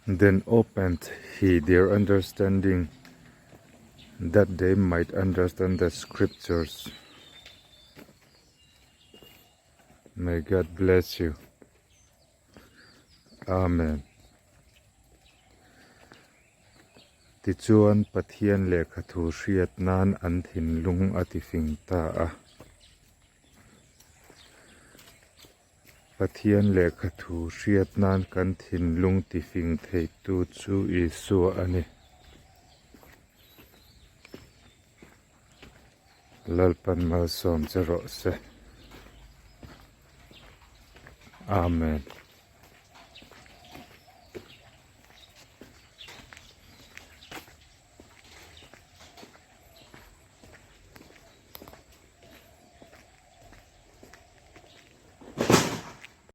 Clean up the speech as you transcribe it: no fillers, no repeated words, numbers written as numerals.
Then opened he their understanding that they might understand the scriptures. May God bless you. Amen. Tichuan Pathian lehkha thu hriat nan an thinlung a tifing ta a. Pathian lehkha thu hriat nan kan thinlung tifing theitu chu Isua a ni. Lalpan malsawm che rawh se. Amen.